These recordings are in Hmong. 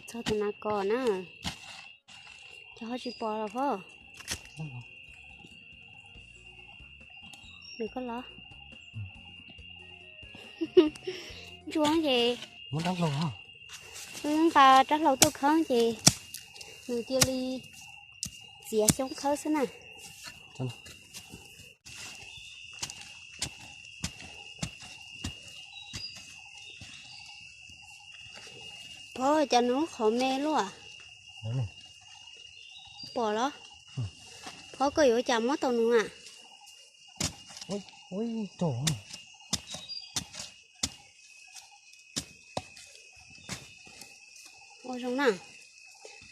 Txog tus nas kos na. Cov ho tsis pom los Phov? Nws koj los? Ntsuag ces wb nqa rab hlau tuaj khawb ces nws cia li txiav xyoob khawb xwb na. Phov, cas nws lub qhov me luaj? Pom los? Phov, koj yuav ua cas muab tau nws a? Ua zoo na.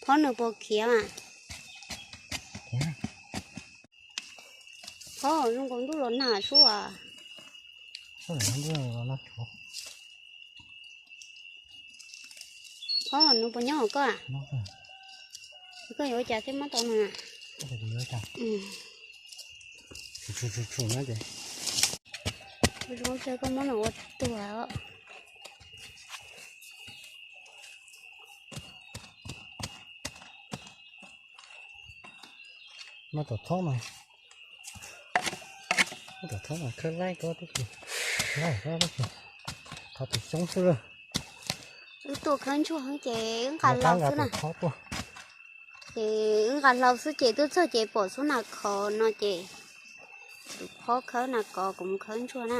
Phov, nws puas khiav a? Phov, zoo nkaus ntuj los nag sub as. Phov, nws puas nyob hauv koj a? Koj yuav ua cas thiaj muab tau nws a? Zoo tsawg koj muab nws ua tuag os. Muab tom thob mas, muab tom thob mas khawb laib koj tib si, laib koj tib si, thov tus xyoob xwb lawm. Wb tuaj khawb ntsuag ces wb nqa hlau xwb na. Ces wb nqa hlau xwb ces tuaj txog ces pom xub nas khov no ces tus Phov khawb nas kos, kuv mus khawb ntsuag na.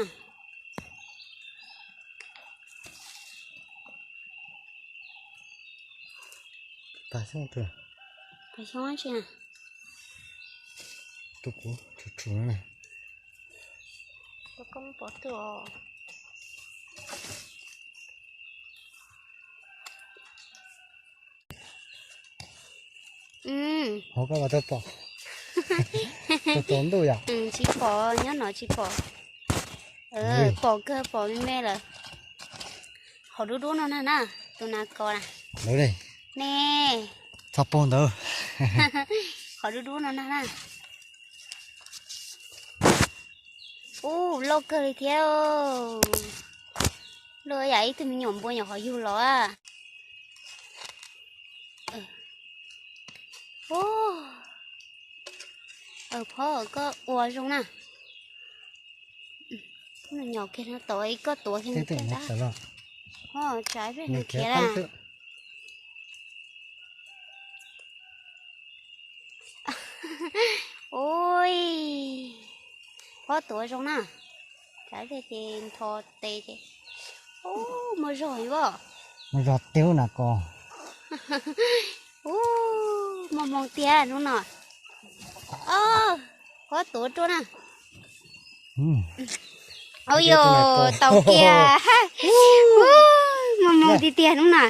Tag xyoob tag. Tag xyoob tsi na. Tus kuv tshum tshum no na. Koj muab pov twg os? Hov koj mas tau pom. Tau tsaus ntuj yom. Tsis pom, nyob no tsis pom. Pom kawg, pom me me lawm. Qhov dub dub no nag na, tus nas kos na. Ntawd ne. Ne. Txog puag ntawd. Qhov dub dub no nag na. Ub, loj kawg li thiab. Loj yam ib tug me nyuam npua nyuam qhov yug los. Ub, Phov, koj ua zoo na. Nyom kiag no tod, koj tuav kiag no. Tsav pem nws khiav na. Ui, Phov, tuav zoo na. Tsav pem ces nthos tes ces. Ub, muaj zog li as. Muaj zog tiag nas kos. Ub, muaj hmoo tiag hnub no. Phov, tuav ruaj na. Ua yog tau kiag. Muaj hmoo tiag tiag hnub no.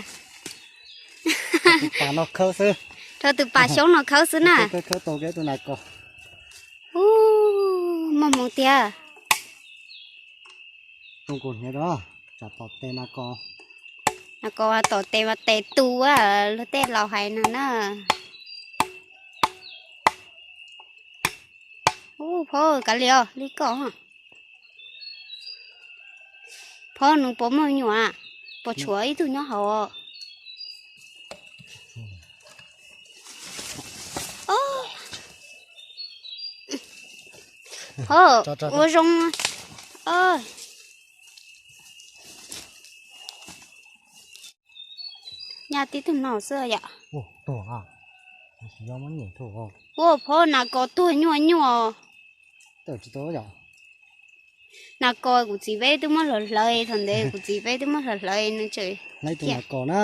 Rau tus pas xyoob no khawb xwb na. Ub, muaj hmoo tiag. Nas kos tom tes mas tes tu, luag tej laus hais no na. Ub, Phov, kav liam li koj. Phov, nws puas muaj me nyuam, puas tshuav ib tug nyob hauv? Phov, ua zoo. Nyaj tib tug no xwb yom. Ua Phov, nas kos tuag nyuaj nyuaj. Nas kos kuv txiv peb twb muab hlawv hlawv, thaum ntawd kuv txiv peb twb muab hlawv hlawv nws tseem. Hlawv tus nas kos na.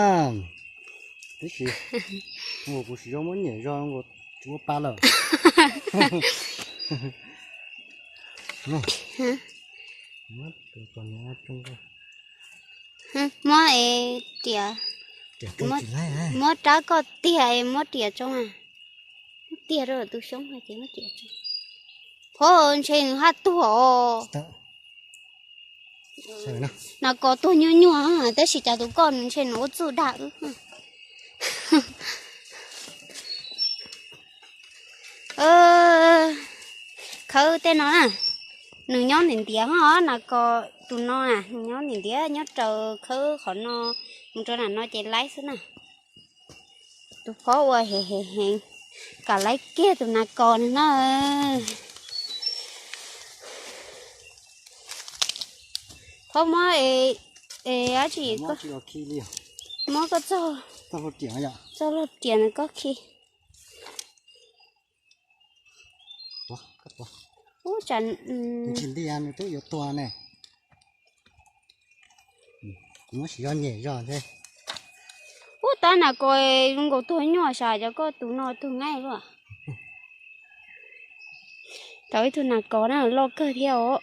Tib si, kuv siv zog muab nyem zog tsis muaj pa lawm. Muab riam, muab rab koj tiag es muab riam tsoo. Tiag rau tus xyoob hais tias muab riam tsoo. Phov, ntshe nws haj tuag os. Nas kos tuag nyuaj nyuaj, tab sis cas tus koj nws ntshe nws ua txuj dag wb. Khawb tej no na, nws nyob ntiav ntiav os, nas kos tus no na nws nyob ntiav ntiav, nyob raws khawb qhov no mus rau nram no ces laib xwb na. Tus phob ua heev heev heev, kam laib kiag tus nas kos no na. Phob muab es, es dab tsi, muab koj txog, txog lub riam no koj khi. Ub, tsam nws twb yuav tuag ne. Kuv muab siv zog nyem zog thiab. Ub, tab nas kos zoo nkaus tuag nyuaj sas, cov koj tus no tuag nqaij luaj. Tau ib tug nas kos na, loj kawg thiab os.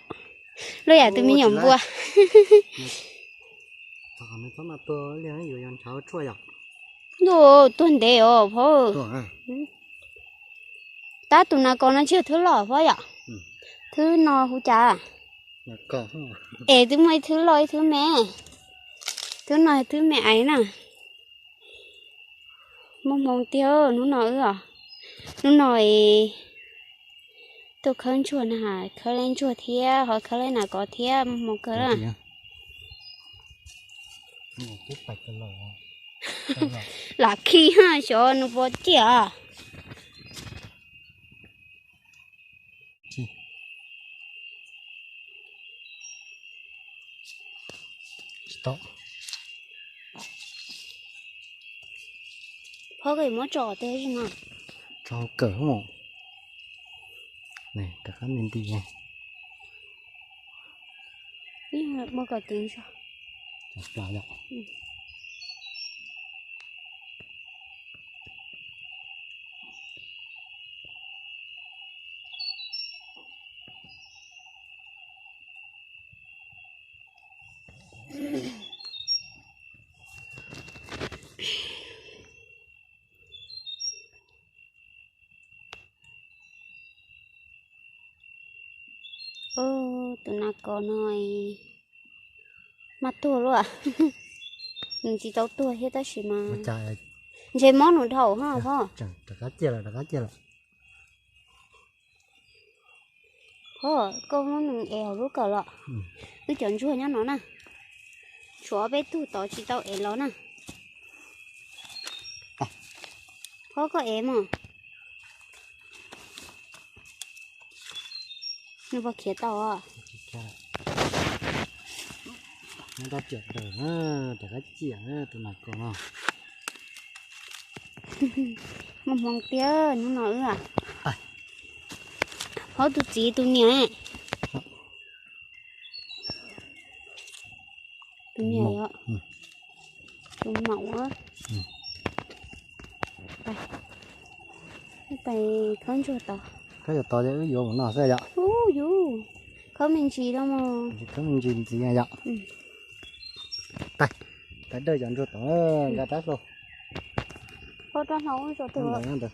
Loj yam tus me nyuam npua. Ntuj, tuag ntev os phob. Tab tus nas kos no tsis yog thwb loj phob yom? Thwb no hu cas? Es twb muaj ib thwb loj ib thwb me. Thwb no thwb me aiv na. Muaj hmoo tiag hnub no wb os. Hnub no es tuaj khawb ntsuag na, khawb leb ntsuag thiab ho khawb leb nas kos thiab, muaj hmoo kawg na. Lam khi xyov nws puas ciaj. Phob, koj muab tso tej no. Tso kawm mus. Rov qab me nti. Muab kom ceev zog. Tus nas kos no mas tuag luaj. Nws tsis tau tuag thiab tab sis mas ntshe mob nws dhau ha phob. Phob, koj muab nws ev hauv lub kawm los. Wb cov ntsuag nyob no na. Tshuav ob peb tug tod tsis tau ev los na. Phob, koj ev mog. Nws puas khiav tau os? Rov qab ciam tus nas kos no. Muaj hmoo tiag hnub no wb. Phob, tus txiv tus niam. Tus niam yom. Tus maum. Pais khawb ntsuag tod. Khawb tod ces wb yuav mus no xwb yom. Ub yus, khawb me ntsis no mas. Khawb me ntsis ntxiv yom. Pais, pais dawj cov ntsuag tod, nqa rab hlau. Phob, rab hlau ntawd.